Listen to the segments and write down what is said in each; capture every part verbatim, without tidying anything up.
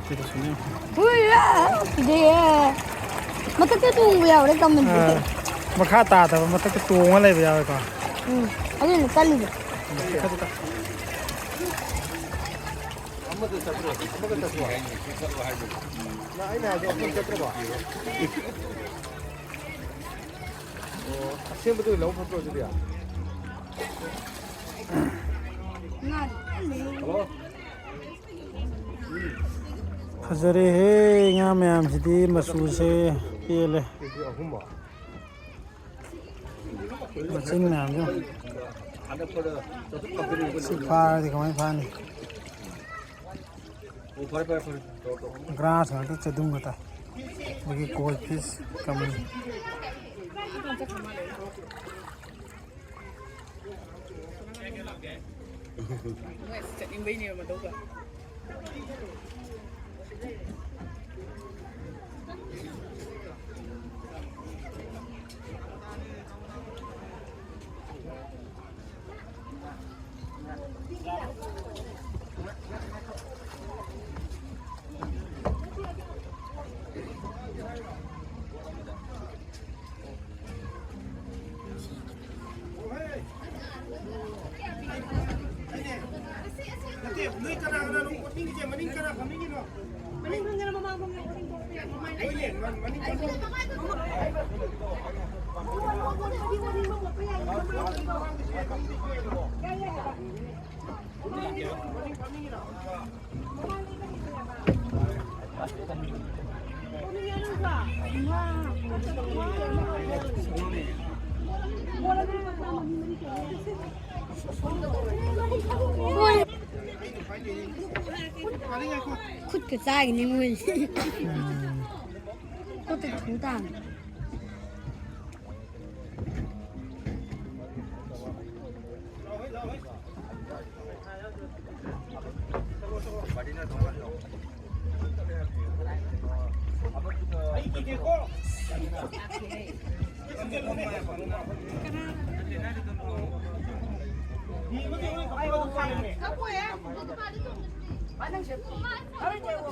ꯁꯤꯗꯁꯨꯅꯦ꯫ ꯍꯨꯏꯌꯥ! ꯀꯤꯖꯩꯌꯦ꯫ ꯃꯊꯛꯇ ꯇꯣꯡꯕ ꯌꯥꯎꯔꯦ ꯀꯃꯟ꯫ ꯑꯥ, ꯃꯈꯥ ꯇꯥꯗꯕ ꯃꯊꯛꯇ ꯇꯣꯡꯉ ꯂꯩꯕ ꯌꯥꯎꯋꯦꯀꯣ꯫ ꯎꯝ, ꯑꯗꯨꯅ ꯀꯜꯂꯤꯁꯦ꯫ ꯑꯩꯅ ꯍꯥꯏꯗꯣ ꯑꯩꯈꯣꯏ ꯆꯠꯇ꯭ꯔꯕꯣ? ꯑꯣ, ꯑꯁꯦꯡꯕꯗ ꯑꯣꯏꯅ ꯂꯧ ꯐꯠꯇ꯭ꯔꯣ ꯑꯗꯨꯗꯤ? ꯐꯖꯔꯦꯍꯦ, ꯉꯥ ꯃꯌꯥꯝꯁꯤꯗꯤ ꯃꯆꯨꯁꯦ ꯄꯦꯜꯂꯦ꯫ ꯀꯦꯖꯤ ꯑꯍꯨꯝ꯫ ꯃꯆꯤꯟ ꯃꯌꯥꯝꯁꯦ ꯁꯤ ꯐꯥꯔꯗꯤ ꯀꯃꯥꯏꯅ ꯐꯥꯅꯤ? ꯑꯣ, ꯐꯔꯦ, ꯐꯔꯦ, ꯐꯔꯦ꯫ ꯇꯧꯔꯣ, ꯇꯧꯔꯣ꯫ ꯒ꯭ꯔꯥꯁ ꯉꯥꯛꯇ, ꯆꯗꯨꯝ ꯉꯥꯛꯇ꯫ ꯑꯗꯒꯤ ꯀꯣꯏ ꯐꯤꯁ ꯀꯃꯟ꯫ ꯃꯣꯏ ꯑꯁꯤ ꯆꯠꯅꯤꯡꯕꯩꯅꯦꯕ ꯃꯇꯧꯒ꯫ ꯅꯠꯇꯦ, ꯅꯣꯏ ꯀꯅꯥ ꯀꯅꯥꯅꯣ ꯑꯣꯠꯅꯤꯡꯉꯤꯁꯦ? ꯃꯅꯤꯡ ꯀꯅꯥ ꯐꯝꯅꯤꯡꯉꯤꯅꯣ? ꯃꯅꯤꯡ ꯐꯝꯒꯦꯔꯥ, ꯃꯃꯥꯡ ꯐꯝꯒꯦꯔꯥ? ꯍꯣꯏꯅꯦ, ꯃ-, ꯃꯅꯤꯡ ꯐꯝ-, ꯌꯥꯏ, ꯌꯥꯏ, ꯌꯥꯏ꯫ ꯈꯨꯠꯀ ꯆꯥꯒꯤꯅꯤ ꯃꯣꯏ꯫ ꯎꯝ꯫ ꯈꯨꯠꯇ ꯊꯨ ꯇꯥꯕꯅꯤ꯫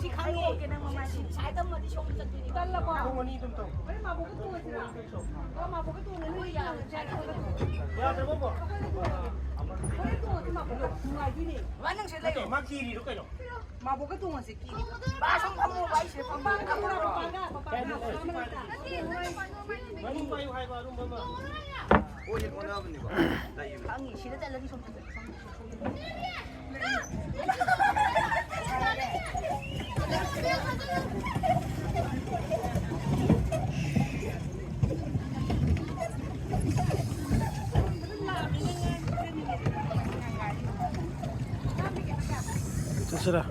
ꯁꯤ ꯈꯪꯉꯦ꯫ ꯁꯥꯏꯗ ꯑꯃꯗꯤ ꯁꯣꯝꯗ ꯆꯠꯇꯣꯏꯅꯤ꯫ ꯇꯜꯂꯕꯣ? ꯄꯨꯡ ꯑꯅꯤ ꯑꯗꯨꯝ ꯇꯧ꯫ ꯍꯣꯔꯦꯟ ꯃꯥꯕꯣꯛꯀ ꯇꯣꯡꯉꯁꯤꯔꯥ? ꯑ, ꯃꯥꯕꯣꯛꯀ ꯇꯣꯡꯉꯁꯤ꯫ ꯌꯥꯗ꯭ꯔꯕꯣ? ꯍꯣꯔꯦꯟ ꯇꯣꯡꯉꯁꯤ ꯃꯥꯕꯣꯛꯀ꯫ ꯅꯨꯡꯉꯥꯏꯗꯣꯏꯅꯦ꯫ ꯕꯕꯥ, ꯅꯪꯁꯦ ꯂꯩꯌꯣ꯫ ꯅꯠꯇꯦ, ꯃꯥ ꯀꯤꯔꯤꯔꯣ ꯀꯩꯅꯣ? ꯃꯥꯕꯣꯛꯀ ꯇꯣꯡꯉꯁꯤ ꯀꯤ꯫ ꯕꯥ, ꯁꯨꯝ ꯐꯝꯃꯣꯕ, ꯑꯩ ꯁꯤꯗ ꯐꯝꯃꯒꯦ꯫ ꯄꯄꯥꯒ, ꯄꯄꯥꯒ, ꯄꯄꯥꯒ꯫ ꯃꯅꯨꯡ ꯄꯥꯏꯌꯨ ꯍꯥꯏꯕ ꯑꯔꯨꯝꯕ ꯑꯃ꯫ ꯑꯣ, ꯌꯦꯠ ꯑꯣꯟꯅꯕꯅꯤꯀꯣ꯫ ꯂꯩꯌꯦ꯫ ꯈꯪꯉꯤ, ꯁꯤꯗ ꯆꯠꯂꯗꯤ ꯁꯣꯝꯗ ꯆꯠꯂꯤ꯫ ꯆꯠꯁꯤꯔꯥ?